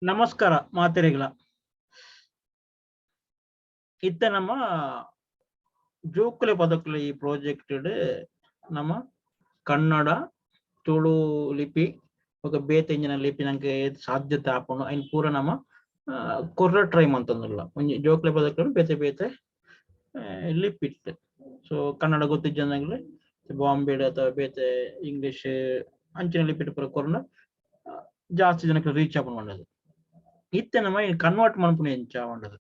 ನಮಸ್ಕಾರ ಮಾತೆರೆಗ್ಲ. ಇತ್ತೆ ನಮ್ಮ ಜೋಕುಲೆ ಪದಕುಲೆ ಈ ಪ್ರಾಜೆಕ್ಟ್ ನಮ್ಮ ಕನ್ನಡ, ತುಳು ಲಿಪಿ ಬೊಕ ಬೇತೆ ಇಂಚಿನ ಲಿಪಿ ನಂಕ್ ಸಾಧ್ಯತೆ ಆಪುಂಡು. ಐನ್ ಪೂರ ನಮ ಕೊರ್ರ ಟ್ರೈ ಮಂತೊಂದುಲ್ಲ. ಒಂಜಿ ಜೋಕುಲೆ ಪದಕುಲು ಬೇತೆ ಬೇತೆ ಲಿಪಿಟ್. ಸೊ ಕನ್ನಡ ಗೊತ್ತಿಜ್ಜಂದಂಗ್ಲೆ ಬಾಂಬೆಡ್ ಅಥವಾ ಬೇತೆ ಇಂಗ್ಲಿಷ್ ಅಂಚಿನ ಲಿಪಿಟ್ ಪೂರ ಕೊರ್ನ ಜಾಸ್ತಿ ಜನಕ್ಕೆ ರೀಚ್ ಆಪುಂಡು ಪಂಡದು. ಇತ್ತೆ ನಮ್ಮ ಕನ್ವರ್ಟ್ ಮನ್ಪುನ ಎಂಚ ಪಂಡದು.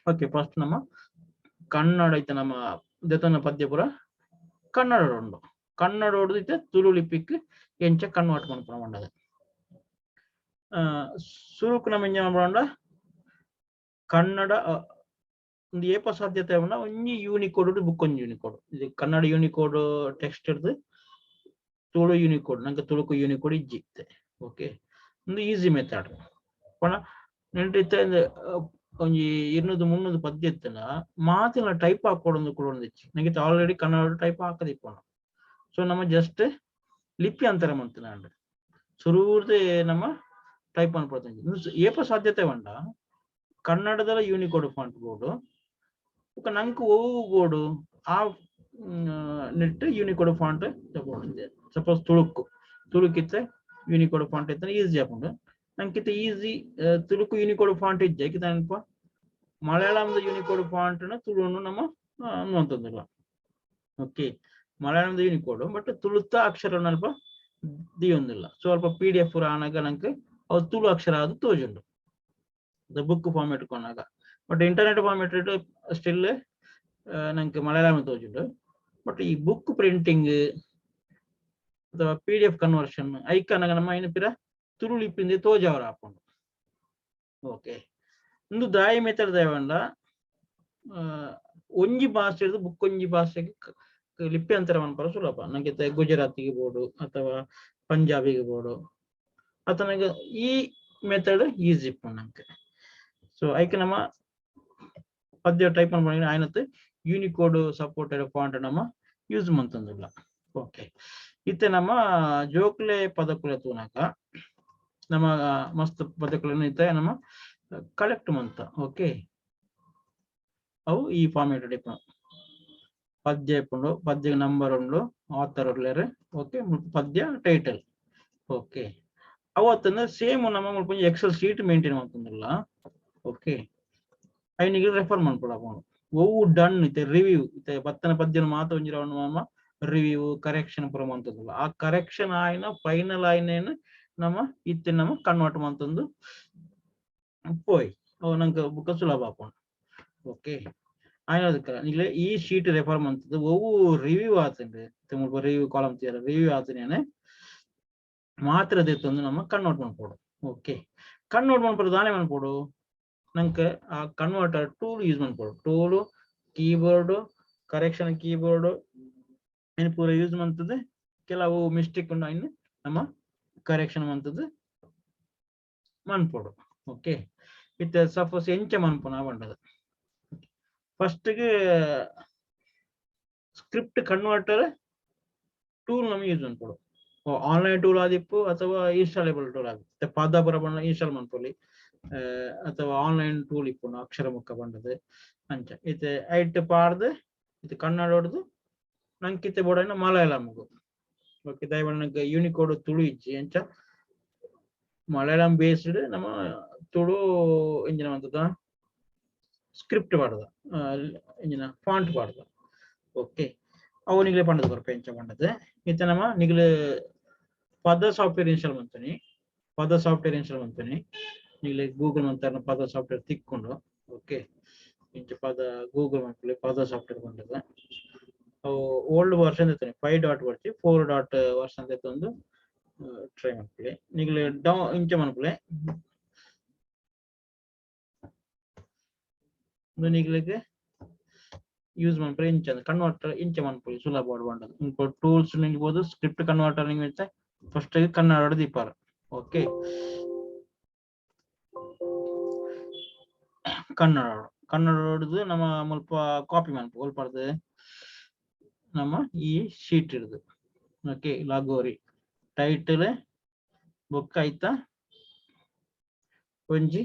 ಓಕೆ, ಫಸ್ಟ್ ನಮ್ಮ ಕನ್ನಡ ಇತ್ತೆ ನಮ್ಮ ದೆತೊನ್ನ ಪದ್ಯ ಪೂರ ಕನ್ನಡ ಉಂಡು. ಕನ್ನಡ ಇತ್ತೆ ತುಳು ಲಿಪಿಕ್ ಎಂಚ ಕನ್ವರ್ಟ್ ಮನ್ಪುನ ಪಂಡದು. ಸುರುಕು ನಮ್ಮ ಎಂಚ ಮನ್ಪುನ, ಕನ್ನಡ ಒಂದು ಏಪ ಸಾಧ್ಯತೆ ಪಂಡ ಒಂಜಿ ಯೂನಿಕೋಡ್ ಬುಕ್ ಒಂಜಿ ಯೂನಿಕೋಡ್. ಇದು ಕನ್ನಡ ಯೂನಿಕೋಡ್ ಟೆಕ್ಸ್ಟ್ ಇರ್ದು ತುಳು ಯೂನಿಕೋಡ್, ನಂಗೆ ತುಳುಕು ಯೂನಿಕೋಡ್ ಇಜ್ಜಿ ಇತ್ತೆ. ಓಕೆ, ಒಂದು ಈಸಿ ಮೆಥಡ್ ಪಂಡ ನೆಂಟ್ ಇತ್ತೆ ಒಂಜಿ 200 300 ಪದ್ಯ ಇತ್ತನ ಮಾತಿನ ಟೈಪ್ ಹಾಕೊಡೊಂದು ಕೊಡೊಂದಿಚ್ಚಿ. ನಂಗೆ ಆಲ್ರೆಡಿ ಕನ್ನಡ ಟೈಪ್ ಹಾಕದಿಪ್ಪಣ. ಸೊ ನಮ್ಮ ಜಸ್ಟ್ ಲಿಪಿ ಅಂತರ ಮಂತಿನಾಂಡ್ ಸುರೂರ್ದೆ ನಮ್ಮ ಟೈಪ್ ಅನ್ಪಡ್ತೀನಿ. ಏಪ ಸಾಧ್ಯತೆ ಪಂಡ ಕನ್ನಡದ ಯೂನಿಕೋಡ್ ಫಾಂಟ್ ಬೋರ್ಡು ಬೊಕ ನಂಕ್ ಒವು ಬೋಡು ಆ ನೆಟ್ ಯೂನಿಕೋಡ್ ಫಾಂಟ್ ತಗೊಂಡು. Suppose Tuluku ತುಳುಕಿತ್ತೆ Unicode font ಇತ್ತನ easy ಆಪುಂಡು. ನಂಕಿತ್ತೆ ಈಸಿ ತುಳುಕು ಯೂನಿಕೋಡ್ ಫಾಂಟ್ ಇಜ್ಜೆ ಕಿತ್ತ ಮಲಯಾಳಂದ ಯೂನಿಕೋಡ್ ಫಾಂಟ್ ನ ತುಳುನು ನಮ್ಮ ಅನ್ನುವಂಥದ್ದಿಲ್ಲ. ಓಕೆ, ಮಲಯಾಳಂದ ಯೂನಿಕೋಡ್ ಬಟ್ ತುಳುತ್ತ ಅಕ್ಷರ ಅಲ್ಪ ದಿಯೊಂದಿಲ್ಲ. ಸೊ ಅಲ್ಪ ಪಿಡಿಎಫ್ ಆನಾಗ ನಂಗೆ ಅವು ತುಳು ಅಕ್ಷರ ಅದು ತೋಜುಂಡು ಬುಕ್ ಫಾರ್ಮೆಟ್ ಕೊನಾಗ. ಬಟ್ ಇಂಟರ್ನೆಟ್ ಫಾರ್ಮೆಟ್ ಸ್ಟಿಲ್ ನಂಗೆ ಮಲಯಾಳಂ ತೋಜುಂಡು. ಬಟ್ ಈ ಬುಕ್ ಪ್ರಿಂಟಿಂಗ್ ಅಥವಾ ಪಿಡಿಎಫ್ ಕನ್ವರ್ಷನ್ ಐಕನಾಗ ನಮ್ಮ ಐನ ಪಿರ ತುಳು ಲಿಪಿಂದ ತೋಜಾವರ ಆಪುಂಡು. ಓಕೆ, ಇಂದು ದಾಯಿ ಮೆಥಡ್ ದಾಯವಂಡ ಒಂಜಿ ಭಾಷೆ ಬುಕ್ ಒಂಜಿ ಭಾಷೆಗೆ ಲಿಪಿ ಅಂತರ ಮನ್ಪರ ಸುಲಭ. ನಂಗೆ ಗುಜರಾತಿಗೆ ಬೋಡು ಅಥವಾ ಪಂಜಾಬಿಗೆ ಬೋಡು ಅಥವಾ ನಂಗೆ ಈ ಮೆಥಡ್ ಈಸಿ ಇಪ್ಪು ನಂಗೆ. ಸೊ ಐಕ್ ನಮ್ಮ ಪದ್ಯ ಟೈಪ್ ಮನ್ಪುನ ಆಯ್ನತ್ ಯೂನಿಕೋಡ್ ಸಪೋರ್ಟೆಡ್ ಫಾಂಟ್ ನಮ್ಮ ಯೂಸ್ ಮಂತೊಂದುಲ್ಲ. ಓಕೆ, ಇತ್ತೆ ನಮ್ಮ ಜೋಕ್ಲೆ ಪದಕುಲೆ ತೂನಗ ನಮ್ಮ ಮಸ್ತ್ ಪದಕುಲೆನ್ ಇತ್ತೆ ನಮ್ಮ ಕಲೆಕ್ಟ್ ಮಂತ. ಓಕೆ, ಅವು ಈ ಫಾರ್ಮೇಟ್ ಇಪ್ಪುಂಡು. ಪದ್ಯ ಇಪ್ಪುಂಡು, ಪದ್ಯ ನಂಬರ್ ಉಂಡು, ಆಥರ್ ಉಲ್ಲೆರ್. ಓಕೆ, ಪದ್ಯ ಟೈಟಲ್. ಓಕೆ, ಅವು ಅತ್ತಂದ್ರೆ ಸೇಮ್ ನಮ್ಮ ಮುಲ್ಪ ಎಕ್ಸೆಲ್ ಶೀಟ್ ಮೇಂಟೈನ್ ಮಂತೊಂದುಲ್ಲ. ಓಕೆ, ಐನಿಗೆ ರೆಫರ್ ಮನ್ಪೊಡು. ಒವು ಡನ್ ಇತ್ತೆ ರಿವ್ಯೂ ಇತ್ತೆ ಬತ್ತನ ಪದ್ಯನ ಮಾತ ಒಂಜಿ ರೌಂಡ್ ಮಾಮ ರಿವ್ಯೂ ಕರೆಕ್ಷನ್ ಪೂರ ಮಂತೊಂದುಲ್ಲ. ಆ ಕರೆಕ್ಷನ್ ಆಯ್ನ ಫೈನಲ್ ಆಯ್ನೇನ್ ನಮ್ಮ ಇತ್ತೆ ನಮ್ಮ ಕನ್ವರ್ಟ್ ಮಂತೊಂದು ಪೋಯ್ ಅವು ನಂಗೆ ಬುಕ್ಕ ಸುಲಭ ಆಪುಂಡು. ಓಕೆ, ಆಯ್ನ ನಿಗ್ಲೆ ಈ ಶೀಟ್ ರೆಫರ್ ಮಂತದ್ದು ಒವು ರಿವ್ಯೂ ಆತುಂಡು. ಮುಲ್ಪ ರಿವ್ಯೂ ಕಾಲಮ್ ತೀರ ರಿವ್ಯೂ ಆತನೇನೆ ಮಾತ್ರ ದೆತ್ತೊಂದು ನಮ್ಮ ಕನ್ವರ್ಟ್ ಮನ್ಪೊಡು. ಓಕೆ, ಕನ್ವರ್ಟ್ ಮನ್ಪೊಡು ದಾನೆ ಮನ್ಪೊಡು? ನಂಕ್ ಆ ಕನ್ವರ್ಟರ್ ಟೂಲ್ ಯೂಸ್ ಮನ್ಪೊಡು. ಟೂಲ್, ಕೀಬೋರ್ಡ್, ಕರೆಕ್ಷನ್ ಕೀಬೋರ್ಡ್ ಐನ್ ಪೂರ ಯೂಸ್ ಮಂತದ್ದು ಕೆಲವು ಮಿಸ್ಟೇಕ್ ಉಂಡು, ಐನ್ ನಮ್ಮ ಕರೆಕ್ಷನ್ ಮಂತದ್ದು ಮನ್ಪೊಡು. ಓಕೆ, ಇತ್ತೆ ಸಪೋಸ್ ಎಂಚ ಮನ್ಪುನ ಪಂಡದು, ಫಸ್ಟ್ ಗೆ ಸ್ಕ್ರಿಪ್ಟ್ ಕನ್ವರ್ಟರ್ ಟೂಲ್ ನಮ ಯೂಸ್ ಮನ್ಪೊಡು. ಆನ್ಲೈನ್ ಟೂಲ್ ಆದಿಪ್ಪು ಅಥವಾ ಇನ್ಸ್ಟಾಲೇಬಲ್ ಟೂಲ್ ಆದಿಪ್ಪು. ಪದ ಪೂರ ಪಂಡ ಇನ್ಸ್ಟಾಲ್ ಮನ್ಪೊಲಿ ಅಥವಾ ಆನ್ಲೈನ್ ಟೂಲ್ ಇಪ್ಪುಂಡು ಅಕ್ಷರ ಮುಖ ಪಂಡದು ಅಂಚ. ಇತ್ತೆ ಐಟ್ ಪಾಡ್ದು ಇತ್ತೆ ಕನ್ನಡ ಹೊಡ್ದು ನಂಕ್ ಇತ್ತೆ ಬೋಡಾಯಿನ ಮಲಯಾಳಂಗು. ಓಕೆ, ದಯಮಾಡಿ ನಂಗೆ ಯೂನಿಕೋಡ್ ತುಳು ಇಜ್ಜಿ. ಅಂಚ ಮಲಯಾಳಂ ಬೇಸ್ಡ್ ನಮ್ಮ ತುಳು ಇಂಚಿನ ಮಂತದ ಸ್ಕ್ರಿಪ್ಟ್ ಪಾಡ್ದ, ಇಂಚಿನ ಫಾಂಟ್ ಪಾಡ್ದ. ಓಕೆ, ಅವು ನಿಗ್ಲೆ ಪಂಡದು ಕೊರ್ಪೆ ಎಂಚ ಪಂಡದು. ಇತ್ತೆ ನಮ್ಮ ನಿಗ್ಲೆ ಪದ ಸಾಫ್ಟ್ವೇರ್ ಇನ್ಸ್ಟಾಲ್ ಮಂತನಿ. ಪದ ಸಾಫ್ಟ್ವೇರ್ ಇನ್ಸ್ಟಾಲ್ ಮಂತನಿ. ನಿಗ್ಲೆ ಗೂಗಲ್ ಮಂತಾರ ಪದ ಸಾಫ್ಟ್ವೇರ್ ತಿಕ್ಕೊಂಡು. ಓಕೆ, ಇಂಚ ಪದ ಗೂಗಲ್ ಮನ್ಪುಲೆ, ಪದ ಸಾಫ್ಟ್ವೇರ್ ಬಂದದ. ಅವು ಓಲ್ಡ್ ವರ್ಷನ್ ಇರ್ತದೆ, 5 ಡಾಟ್ ಬರ್ತಿ, 4 ಡಾಟ್ ವರ್ಷನ್ ಒಂದು ಟ್ರೈ ಮನ್ಪುಲೆ. ನಿಗ್ಲೆ ಡೌ ಇಂಚ ಮನ್ಪುಲೆ. ನಿಗ್ಲೆಗ್ ಯೂಸ್ ಮನ್ಪುಲೆ ಇಂಚ ಕನ್ವರ್ಟರ್ ಇಂಚ ಮನ್ಪುಲೆ ಸುಲಭ ಬಂಡದು. ಟೂಲ್ಸ್ ನಿಲ್ಬೋದು, ಸ್ಕ್ರಿಪ್ಟ್ ಕನ್ವರ್ಟರ್ ನಿಂಗೆ ಫಸ್ಟ್ ಕನ್ನಡ ದೀಪಾರ. ಓಕೆ, ಕನ್ನಡ ಕನ್ನಡ ನಮ್ಮ ಮುಲ್ಪ ಕಾಪಿ ಮನ್ಪು ಒಲ್ಪರ್ದು ನಮ್ಮ ಈ ಶೀಟ್ ಇಡ್ದು. ಓಕೆ, ಲಾಗೋರಿ ಟೈಟಲ್ ಬುಕ್ ಆಯ್ತಾ. ಒಂಜಿ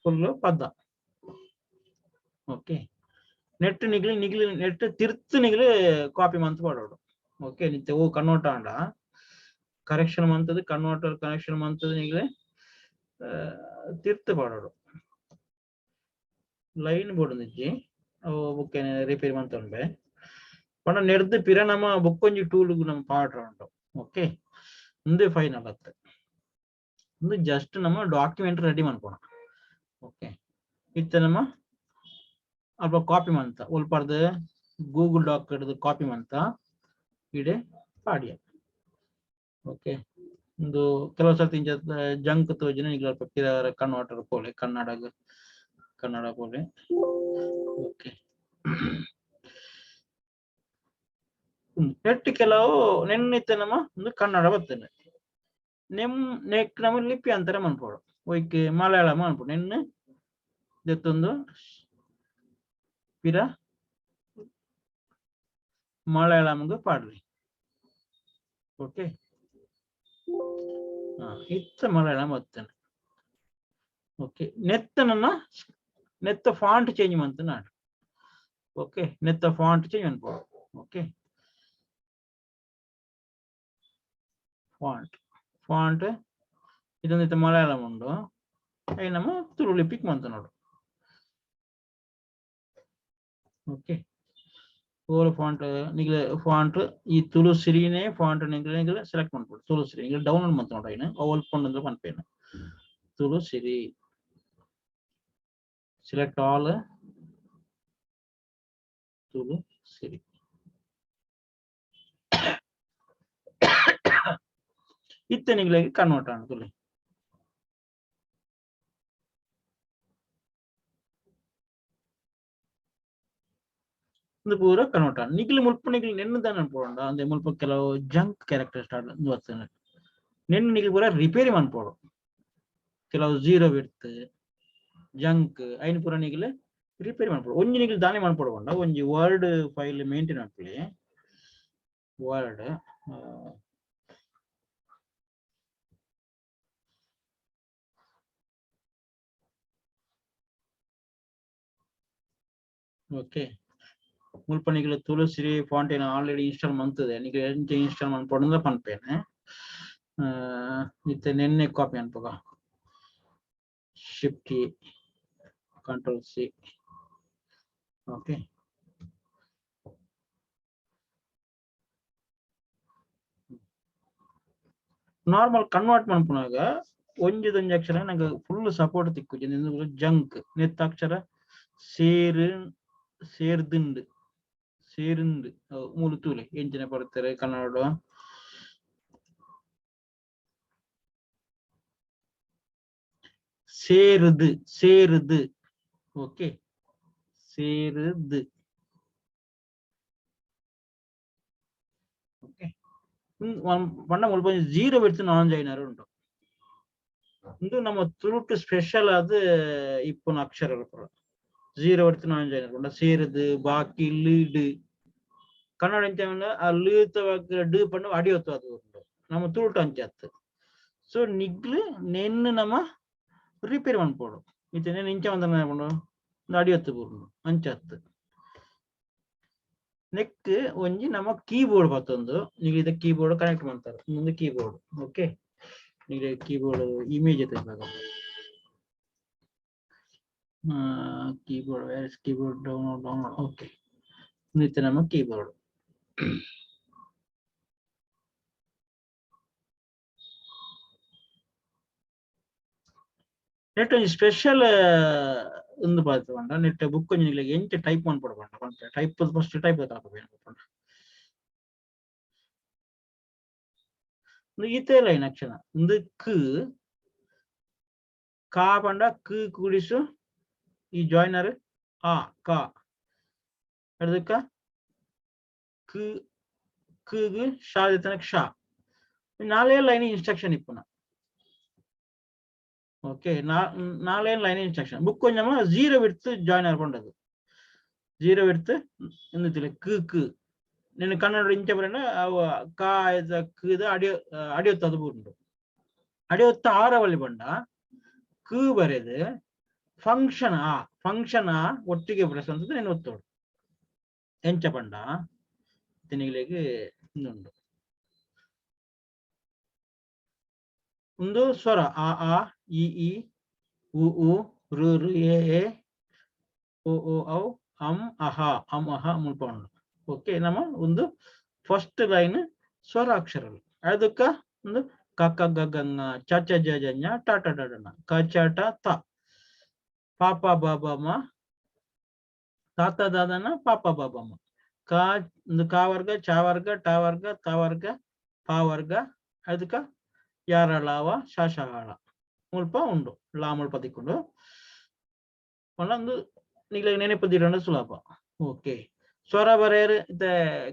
ಫುಲ್ ಪದ. ಓಕೆ, ನೆಟ್ ನಿಗ್ಲಿ ನಿಗ್ಲಿ ನೆಟ್ ತಿರ್ತ್ ನಿಗ್ಲಿ ಕಾಪಿ ಮಂತ್ ಪಾಡೋಡು. ಓಕೆ, ನಿತ್ತೆ ಓ ಕನ್ವರ್ಟ್ ಆಂಡ ಕರೆಕ್ಷನ್ ಮಂತದ ಕನ್ವರ್ಟರ್ ಕನೆಕ್ಷನ್ ಮಂತದ ನಿಗ್ಲಿ ತಿರ್ತ್ ಪಾಡೋಡು. ಲೈನ್ ಬೋಡುಂದಿಜ್ಜಿ, ಅವು ಬುಕ್ ರಿಪೇರಿ ಮಂತೊಂಬೆ ಪಂಡ ನೆರ್ದ್ ಪಿರ ನಮ್ಮ ಬೊಕ್ಕೊಂಜಿ ಟೂಲ್ ನಮ್ಮ ಪಾಡ್ರ ಉಂಡು. ಓಕೆ, ಉಂದು ಫೈನಲ್ ಅತ್, ಉಂದು ಜಸ್ಟ್ ನಮ್ಮ ಡಾಕ್ಯುಮೆಂಟ್ ರೆಡಿ ಮನ್ಪೋಣ. ಓಕೆ, ಇತ್ತೆ ನಮ್ಮ ಅಲ್ಪ ಕಾಪಿ ಮಂತ ಒಲ್ಪರ್ದು ಗೂಗಲ್ ಡಾಕ್ ಹಿಡ್ದು ಕಾಪಿ ಮಂತ ಇಡೆ ಪಾಡಿಯ. ಓಕೆ, ಒಂದು ಕೆಲವು ಸರ್ತಿ ಇಂಚ ಜಂಕ್ ತೋಜಿನ ನಿಗ್ಲ ಅಲ್ಪ ಪಿರ ಕನ್ವರ್ಟರ್ ಪೋಲೆ, ಕನ್ನಡ ಕನ್ನಡ ಪೋಲೆ. ಓಕೆ, ನೆಟ್ ಕೆಲವು ನೆನ್ನಿತ್ತೆ ನಮ್ಮ ಒಂದು ಕನ್ನಡ ಬರ್ತದೆ. ನೆಮ್ ನೆಕ್ ನಮ್ಮ ಲಿಪಿ ಅಂತಾರೆ ಮನ್ಪೋಡು, ಒಯ್ಕ್ ಮಲಯಾಳಂ ಮನ್ಪೋಡು. ನೆನ್ನೆ ದೆತ್ತೊಂದು ಪಿರ ಮಲಯಾಳಂಗ್ ಪಾಡ್ಲಿ. ಓಕೆ, ಇತ್ತ ಮಲಯಾಳಂ ಬರ್ತೇನೆ. ಓಕೆ, ನೆತ್ತನನ್ನ ನೆತ್ತ ಫಾಂಟ್ ಚೇಂಜ್ ಮಂತ ನಾಡು. ಓಕೆ, ನೆತ್ತ ಫಾಂಟ್ ಚೇಂಜ್ ಅನ್ಬೋದು. ಓಕೆ, ಫಾಂಟ್ ಫಾಂಟ್ ಇದೊಂದು ಇತ್ತ ಮಲಯಾಳಂ ಉಂಡು, I ನಮ್ಮ ತುಳು ಲಿಪಿಕ್ ಮಂತ ನೋಡು. ಓಕೆ, ಓಲ್ ಫಾಂಟ್ ನಿಗ್ಲೆ ಫಾಂಟ್ ಈ ತುಳು ಸಿರಿನೇ ಫಾಂಟ್ ನಿಗ್ಲೆ ನಿಗ್ಲೆ ಸೆಲೆಕ್ಟ್ ಮಾಡ್ಬೋದು. ತುಳು ಸಿರಿ ನಿಗ್ಲೆ ಡೌನ್ಲೋಡ್ ಮಂತ ನೋಡು. ಐನ ಅವು ಪಂಡ ಪನ್ಪೇನು ತುಳು ಸಿರಿ ಸೆಲೆಕ್ಟ್ ಆಲ್ ತುಳು ಸಿರಿ. ಇತ್ತೆ ನಿಗ್ಲೆಗ್ ಕನ್ವರ್ಟ್ ಆಂಡ್. ಉಂದು ಪೂರ ಕನ್ವರ್ಟ್ ಆಂಡ್. ನಿಗ್ಲು ಮುಲ್ಪ ನಿಗ್ಲು ನೆನ್ನೆ ದಾನ ಪೋಂಡ ಅಂದ್ರೆ ಮುಲ್ಪ ಕೆಲವು ಜಂಕ್ ಕ್ಯಾರೆಕ್ಟರ್ ಸ್ಟಾರ್ಟ್ ಬರ್ತದೆ. ನೆನ್ನೆ ನಿಗ್ಲು ಪೂರ ರಿಪೇರಿ ಮನ್ಪೋಡು. ಕೆಲವು ಜೀರೋ ಬಿಡ್ತು ಜಂಕ್ ಐನ್ ಪೂರ ನಿಗ್ಲು ರಿಪೇರಿ ಮನ್ಪೋಡು. ಒಂಜಿ ನಿಗ್ಲು ದಾನೆ ಮನ್ಪೋಡು ಪಂಡ ಒಂಜಿ ವರ್ಡ್ ಫೈಲ್ ಮೇಂಟೈನ್ ಮನ್ಪುಲೆ. ವರ್ಡ್ ಓಕೆ, ಮುಲ್ಪ ನಿಗ್ಲು ತುಳಸಿ ಫಾಂಟ್ ಏನ ಆಲ್ರೆಡಿ ಇನ್ಸ್ಟಾಲ್ ಮಂತದೆ. ನಿಗ್ಲು ಎಂಚ ಇನ್ಸ್ಟಾಲ್ ಮನ್ಪೊಡು ಪನ್ಪೇನೆ. ಇತ್ತೆ ನೆನ್ನೆ ಕಾಪಿ ಅನ್ಪಗ shift control C. Okay, normal convert ಮನ್ಪುನಾಗ ಒಂಜಿದೊಂಜಿ ಅಕ್ಷರ ನಂಗೆ ಫುಲ್ ಸಪೋರ್ಟ್ ತಿಕ್ಕುಜಿ. ಜಂಕ್ ನೆತ್ತ ಅಕ್ಷರ ಸೇರು ಸೇರ್ದುಂಡು ಸೇರಿಂದು ಮೂಲು ತೂಲೆ ಎಂಚಿನ ಪಡ್ತಾರೆ ಕನ್ನಡ ಸೇರುದು ಸೇರುದು. ಓಕೆ, ಸೇರುದು. ಓಕೆ, ಪಂಡ ಮುಲ್ಪ ಜೀರೋ ಬಿಡ್ತು ನಾನ್ ಜಾಯಿನರ್ ಉಂಟು. ಉಂದು ನಮ್ಮ ತುಳುಟು ಸ್ಪೆಷಲ್ ಆದ್ ಇಪ್ಪುನ ಅಕ್ಷರ ಪೂರ ಜೀರೋ ಬಿಡ್ತು ನಾನ್ ಜಾಯಿನರ್ ಉಂಡು. ಸೇರುದು ಬಾಕಿ ಲೀಡ್ ಕನ್ನಡ ಎಂಚ ಆ ಲೀತ ಡ್ ಪಂಡ ಅಡಿ ಒತ್ತು ಅದು ಉಂಟು. ನಮ್ಮ ತುಳುಟು ಅಂಚ ಅತ್ತು. ಸೊ ನಿಗ್ಲು ನೆನ್ನೆ ನಮ್ಮ ರಿಪೇರಿ ಮನ್ಪೊಡು. ಇತ್ತೆ ನೆನ್ ಇಂಚ ಮಂತ ಪಂಡ ಅಡಿ ಒತ್ತು ಪೂರ್ಣ ಅಂಚ ಅತ್ತು. ನೆಕ್ ಒಂಜಿ ನಮ್ಮ ಕೀಬೋರ್ಡ್ ಬತ್ತೊಂದು ನಿಗ್ಲು ಇದ ಕೀಬೋರ್ಡ್ ಕನೆಕ್ಟ್ ಮಾಡ್ತಾರೆ. ಮುಂದೆ ಕೀಬೋರ್ಡ್. ಓಕೆ, ನಿಗ್ಲು ಕೀಬೋರ್ಡ್ ಇಮೇಜ್ ಇವಾಗ keyboard where is keyboard download download. Okay, ಇತ್ತೆ ನಮ್ಮ ಕೀಬೋರ್ಡ್ ನೆಟ್ ಒಂಜಿ ಸ್ಪೆಷಲ್ ಉಂದು ಪಾತೆ ಪಂಡ ನೆಟ್ ಬುಕ್ ಒಂಜಿ ನಿಗ್ಲೆಗ್ ಎಂಚ ಟೈಪ್ ಮನ್ಪೊಡು ಪಂಡ ಪಂಡ ಟೈಪ್ ಫಸ್ಟ್ ಟೈಪ್ ಪಂಡ ಉಂದು ಈತೆ ಲೈನ್ ಅಕ್ಷರ. ಉಂದು ಕ್ ಕಾ ಪಂಡ ಕ್ ಕೂಡಿಸು ಈ ಜಾಯ್ನರ್ ಆ ಕ ಅದಕ್ಕ ಕ್ ಕ್ ಶಾ ತನಕ ಶಾ ನಾಲೇ ಲೈನ್ ಇನ್ಸ್ಟ್ರಕ್ಷನ್ ಇಪ್ಪುನ. ಓಕೆ, ನಾಲೇ ಲೈನ್ ಇನ್ಸ್ಟ್ರಕ್ಷನ್ ಬುಕ್ ಒಂಜಿ ನಮ್ಮ ಜೀರೋ ವಿಡ್ತ್ ಜಾಯ್ನರ್ ಪಂಡದು ಜೀರೋ ವಿಡ್ತ್ ಇಂದು ಕ್ ಕ್ ನಿನ್ನ ಕನ್ನಡ ಇಂಚ ಬರೆಂಡ ಅವು ಕಾ ಕ್ ಅಡಿಯೋ ಅಡಿಯೊತ್ತು ಅದು ಉಂಟು. ಅಡಿಯೊತ್ತು ಆರವಲ್ಲಿ ಪಂಡ ಕು ಬರೆದು ಫಂಕ್ಷನ್ ಆ, ಫಂಕ್ಷನ್ ಆ ಒಟ್ಟಿಗೆ ಪ್ರೆಸ್ ಅಂತ నేను ಒತ್ತೋಡು. ಎಂಚ ಪಂಡ ತಿನಿಗಳಿಗೆ ಉಂಡು ಒಂದು ಸ್ವರ ಆ ಆ ಇ ಈ ಉ ಉ ರು ರು ಎ ಎ ಓ ಓ ಔ ಅಂ ಅಹ ಅಂ ಅಹ ಮುಲ್ಪ ಉಂಡು. ಓಕೆ, ನಮ್ಮ ಒಂದು ಫಸ್ಟ್ ಲೈನ್ ಸ್ವರಾಕ್ಷರಗಳು. ಅದಕ್ಕ ಒಂದು ಕ ಕ ಗ ಗ ङ ಚ ಚ ಜ ಜ ಞ ಟ ಟ ಡ ಡ ಣ ಕ ಚ ಟ ತ ಪ ಪ ಬ ಬ ಮ ತ ತ the the ನ ಪ ಪ ಬ ಬ ಮ ಕ ಒಂದು ಕ ವರ್ಗ ಚ ವರ್ಗ ಟ ವರ್ಗ ತ ವರ್ಗ ಪ ವರ್ಗ. ಅದಕ್ಕ ಯಾರ ಲಾವ ಶ ಶ ಳ ಮುಲ್ಪ ಉಂಡು, ಲಾ ಮುಲ್ಪ ತಿಕ್ಕೊಂಡು ಒಂದು ನಿಗ್ಲೆ ನೆನಪು ದಿರಂಡ ಸುಲಭ. ಓಕೆ, ಸ್ವರ ಬರೆಯರು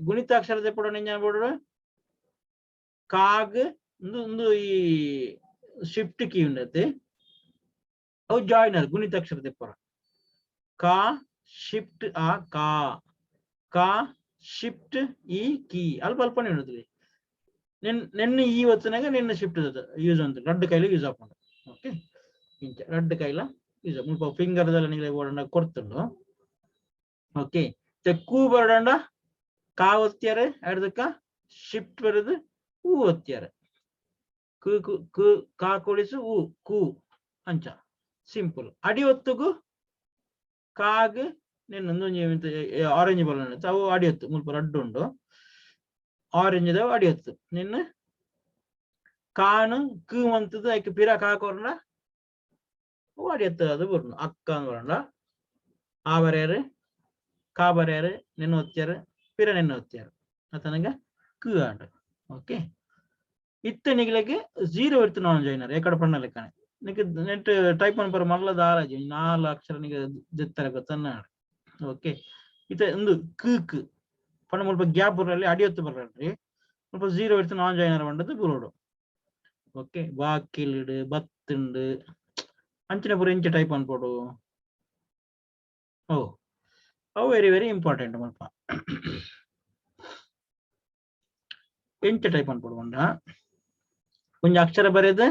ಗುಣಿತಾಕ್ಷರ ಪುಡ ನಿಂಜ ಬೋಡು ಕಾಗ್ ಒಂದು ಒಂದು ಈ ಶಿಫ್ಟ್ ಕೀ ಉಂಡತೆ ಅವು ಜಾಯ್ನರ್ ಗುಣಿತಾಕ್ಷರ ದೆಪ್ಪರ ಕಾ ಶಿಫ್ಟ್ ಆ ಕಾ ಕಾ ಶಿಫ್ಟ್ ಈ ಕೀ ಅಲ್ಪ ಅಲ್ಪನೆ ಉಂಡತ್ಲಿ ನಿನ್ ನಿನ್ನ ಈ ಒತ್ತನಾಗ ನಿನ್ನ ಶಿಫ್ಟ್ ಯೂಸ್ ಅಂತ ರಡ್ಡು ಕೈಲಿ ಯೂಸ್ ಆಪುಂಡು. ಓಕೆ, ಇಂಚ ರಡ್ಡು ಕೈಲ ಯೂಸ್ ಮುಲ್ಪ ಫಿಂಗರ್ ದಲ್ಲ ನಿಂಗೆ ಓಡಂಡ ಕೊಡ್ತುಂಡು. ಓಕೆ, ಕೂ ಬರಡಂಡ ಕಾ ಒತ್ತಿಯಾರೆ ಅಡ್ದಕ್ಕ ಶಿಫ್ಟ್ ಬರೋದು ಊ ಒತ್ತಿಯಾರೆ ಕು ಕು ಕಾ ಕೊಡಿಸು ಊ ಕು ಅಂಚ ಸಿಂಪಲ್. ಅಡಿ ಒತ್ತುಗು ಕಾಗ್ ನಿನ್ನ ಆರೆಂಜ್ ಬಲ್ಲ ಅವು ಅಡಿ ಒತ್ತು ಮುಲ್ಪ ರಡ್ಡು ಉಂಡು ಆರೆಂಜ್ ದವು ಅಡಿ ಒತ್ತು ನಿನ್ನ ಕಾನು ಕು ಮಂತದ್ದು ಐಕ್ ಪಿರ ಕಾ ಕೊರ್ನ ಅವು ಅಡಿ ಒತ್ತು ಅದು ಬರುನು ಅಕ್ಕ ಅಂದ್ ಬರണ്ട ಆ ಬರೆಯರು ಕಾ ಬರೆಯರು ನಿನ್ನ ಒತ್ತಿಯಾರು ಪಿರ ನಿನ್ನ ಒತ್ತಿಯಾರು ಅತನಗ ಕು ಆಂಡ್. ಓಕೆ, ಇತ್ತ ನಿಗ್ಲೆಗ್ ಜೀರೋ ಇರ್ತು ನಾನ್ ಜಾಯಿನರ್ ಎಕಡೆ ಪಣ್ಣ ಲೆಕ್ಕನೆ ನಿಕ್ ನೆಟ್ ಟೈಪ್ ಅನ್ಪರ ಮಲ್ಲ ದಾರಾಜಿ ನಾಲ್ ಅಕ್ಷರ ನಿಗ ದೆತ್ತರ ಗೊತ್ತನ್ನ. ಓಕೆ, ಇತ್ತ ಒಂದು ಕು ಕು ಪಣ್ಣ ಮುಲ್ಪ ಗ್ಯಾಪ್ ಬರಲಿ ಅಡಿ ಒತ್ತು ಬರಲ್ರಿ ಮುಲ್ಪ ಜೀರೋ ಇರ್ತು ನಾನ್ ಜಾಯಿನರ್ ಪಂಡದು ಬುರೋಡು. ಓಕೆ, ಬಾಕಿಲ್ಡ್ ಬತ್ತುಂಡು ಅಂಚಿನ ಪೂರ ಇಂಚ ಟೈಪ್ ಅನ್ಪೋಡು. ಓ ಅವು ವೆರಿ ವೆರಿ ಇಂಪಾರ್ಟೆಂಟ್. ಮುಲ್ಪ ಎಂಚ ಟೈಪ್ ಅನ್ಪೋಡು ಪಂಡ ಒಂಜಿ ಅಕ್ಷರ ಬರೆದು